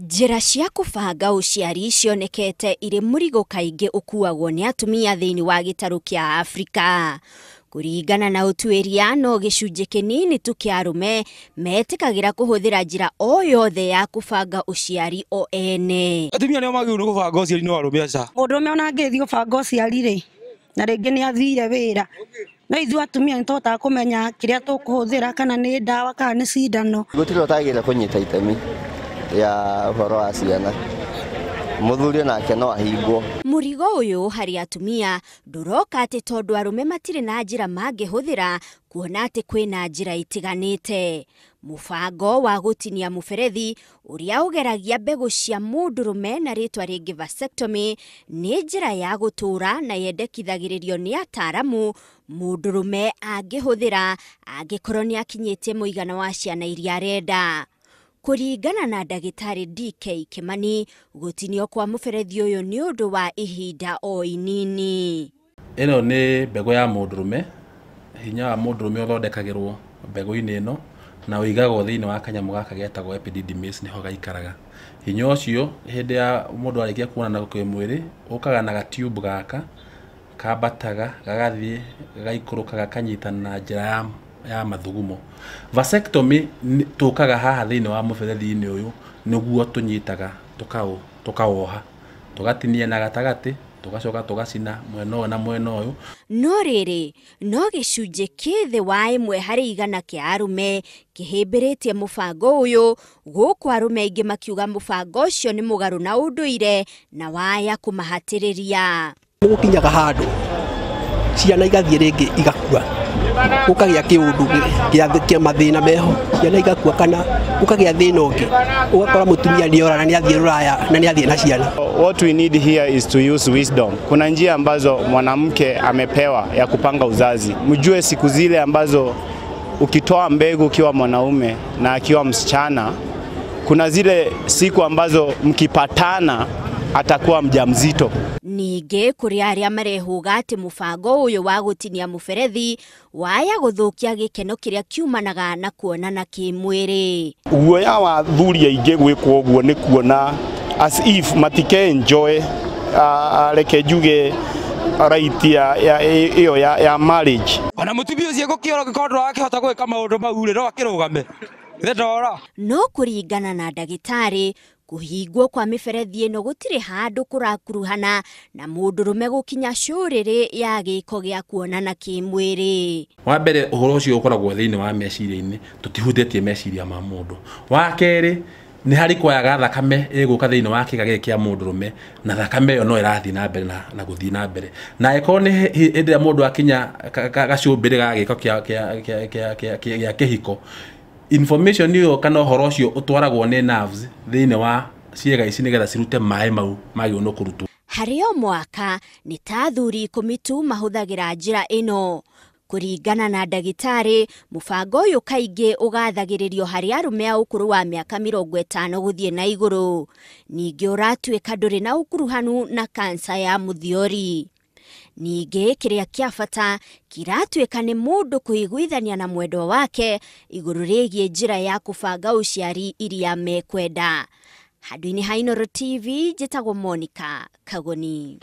Njĩra cia kũbanga ũciari cionekete irĩ mũrigo kaingĩ ũkuagwo nĩ atumia thĩinĩ wa gĩtarũ kĩa Afrika. Kũringana na ũtuĩria no gĩcunjĩ kĩnini tu kĩa arũme metĩkagĩra kũhũthĩra njĩra o yothe ya kũbanga ũciari o ene. Atumia nĩo magĩrĩirwo nĩ kũbanga ũciari no arũme aca. Mũndũrũme ona angĩthiĩ gũbanga ũciari rĩ, na rĩngĩ nĩ athire wĩra, no ithuĩ atumia nĩ tũhotaga kũmenya kĩrĩa tũkũhũthĩra, kana nĩ ndawa kana nĩ cindano. Gũtirĩ ũtagĩrĩire kũnyita itemi ya ũhoro wa ciana, mũthuri nake no ahingwo. Mũrigo ũyũ harĩ atumia ndũroka atĩ tondũ arũme matirĩ na njĩra mangĩhũthĩra, kuona atĩ kwĩna njĩra itiganĩte. Mũbango wa gũtinia mũberethi ũrĩa ũgeragia mbegũ cia mũndũrũme na rĩtwa rĩngĩ vasectomy nĩ njĩra ya gũtũũra na yendekithagĩrĩrio nĩ ataaramu mũndũrũme angĩhũthĩra angĩkorwo nĩ akinyĩtie mũigana wa ciana iria arenda. Kũringana na ndagĩtarĩ DK Kimani, gũtinio kwa mũberethi ũyũ nĩ ũndũ wa ihinda o inini. Ĩno nĩ mbegũ ya mũndũrũme, hinya wa mũndũrũme ũthondekagĩrwo mbegũ-inĩ ĩno na ũigagwo thĩinĩ wa kanyamũ gaka getagwo epididymis, nĩho gaikaraga. Hinya ũcio hĩndĩ ya mũndũ arĩkia kuonana kĩmwĩrĩ ũkaga na gatube gaka kambataga gagathiĩ gagaikũrũka gakanyitana na njĩra ya mathugumo. Vasectomy tũkaga haha thĩinĩ wa mũberethi-inĩ ũyũ nĩguo tũnyitaga tũkawoha, tũgatinia na gatagatĩ, tũgacoka tũgacina mwena ũyũ na mwena ũyũ. No rĩrĩ, no gĩcunjĩ kĩ thĩ wa 1 harĩ 100 kĩa arũme kĩhĩmbĩrĩtie mũbango ũyũ, gũkũ arũme aingĩ makiuga mũbango ũcio nĩ mũgarũ na ũndũire na waya kũmahatĩrĩria. Nĩ gũkinyaga handũ ciana igathiĩ rĩngĩ igakua, gũkagĩa kĩũndũ kĩa mathĩna meho, ciana igakua kana gũkagĩa thĩna ũngĩ, ũgakora mũtumia nĩ ora na nĩ athiĩ rũraya na nĩ athiĩ na ciana. What we need here is to use wisdom. Kuna njia ambazo mwanamke amepewa ya kupanga uzazi. Mjue siku zile ambazo ukitoa mbegu ukiwa mwanaume na akiwa msichana, kuna zile siku ambazo mkipatana atakuwa mjamzito. Ningĩ kũrĩ arĩa marehuga atĩ mũbango ũyũ wa gũtinia mũberethi waya gũthũkia gĩkeno kĩrĩa kiumanaga na kuonana kĩmwĩrĩ. Guoya wa thuri aingĩ gwĩkwo ũguo nĩ kuona as if matike enjoy, reke njuge right ya ĩyo ya marriage. Ona mũtumia ũcio gũkĩora gĩkorwo ndũrakĩhota gwĩka maũndũ mau rĩ, no akĩrũgame. Ithe ndora. No kũringana na ndagĩtarĩ, kũhingwo kwa mĩberethi ĩno gũtirĩ handũ kũrakuruhana na mũndũrũme gũkinya cũrĩrĩ ya gĩko gĩa kuonana kĩmwĩrĩ. Wa mbere ũhoro ũcio ũkoragwo thĩinĩ wa meciria-inĩ, tũtihutĩtie meciria ma mũndũ. Wa kerĩ nĩ harĩ kwaga thakame ĩgũka thĩinĩ wa kĩga gĩkĩ kĩa mũndũrũme, na thakame ĩyo no ĩrathiĩ na mbere na gũthiĩ na mbere. Na ĩkorwo nĩ hĩndĩ ĩrĩa mũndũ akinya gacũmbĩrĩ ga gĩko kĩa kĩhiko, information ĩyo kana ũhoro ũcio ũtwaragwo nĩ nerves thĩinĩ wa ciĩga ici nĩgetha cirute maĩ mau magĩrĩirwo nĩ kũrutwo. Harĩ o mwaka nĩ ta athuri 10 tu mahũthagĩra njĩra ĩno. Kũringana na ndagĩtarĩ, mũbango ũyũ kaingĩ ũgathagĩrĩrio harĩ arũme a ũkũrũ wa mĩaka 50 gũthiĩ na igũrũ. Ningĩ ũratuĩka ndũrĩ na ũkuruhanu na kansa ya mũthiori. Ningĩ kĩrĩa kĩa bata kĩratuĩka nĩ mũndũ kũiguithania na mwendwa wake igũrũ rĩgiĩ njĩra ya kũbanga ũciari iria mekwenda. Handũ-inĩ ha Inooro TV, njĩtagwo Monica Kagoni.